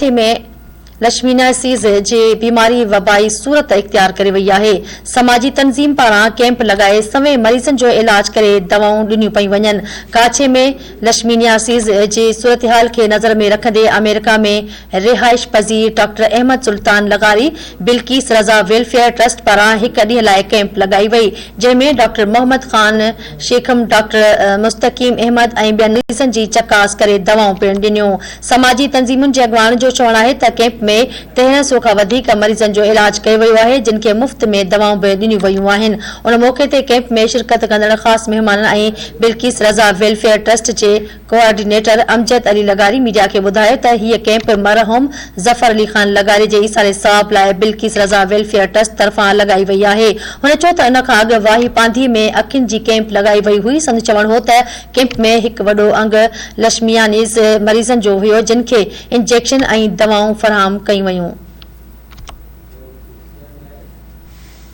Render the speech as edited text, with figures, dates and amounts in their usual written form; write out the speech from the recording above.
ڪراچي ۾ لشمينياسيز جي بيماري وبائي صورت اختيار ڪري وئي آهي، سماجي تنظيم پاران ڪئمپ لڳائي سوين مريضن جو علاج ڪري دوائون ڏنيون پيون وڃن، ڪاڇي ۾ لشمينياسيز جي صورتحال کي نظر ۾ رکندي آمريڪا ۾ رهائش پذير ڊاڪٽر احمد سلطان لغاري بلقيس رضا ويلفيئر ٽرسٽ پاران هڪ ڏينهن لاء ڪئمپ لڳائي وئي جنهن ۾ ڊاڪٽر محمد خان شيخم، ڊاڪٽر مستقيم احمد ۽ ٻين مريضن جي چڪاس ڪري دوائون پڻ ڏنيون. سماجي تنظيمن جي اڳواڻن جو چوڻ آهي ته ڪئمپ ۾ 1300 کان وڌيڪ مريضن جو علاج ڪيو ويو آهي جن کي مفت ۾ دوائون به ڏنيون ويون آهن. ان موقعي تي ڪئمپ ۾ شرڪت ڪندڙ خاص مهمانن ۽ بلقيس رضا ويلفيئر ٽرسٽ جي ڪوآرڊينيٽر امجد علي لغاري ميڊيا کي ٻڌايو ته هيء ڪئمپ مرحوم ظفر علي خان لغاري جي ايصال ثواب لاء بلقيس رضا ويلفيئر ٽرسٽ طرفان لڳائي وئي آهي. هن چيو ته ان کان اڳ واهي پانڌي ۾ اکين جي ڪئمپ لڳائي وئي هئي سندس چوڻ هو ته ڪئمپ ۾ هڪ وڏو انگ لشميانيز مريضن جو هيو جن کي انجيڪشن ۽ دوائون فراهم ڪيون ويون.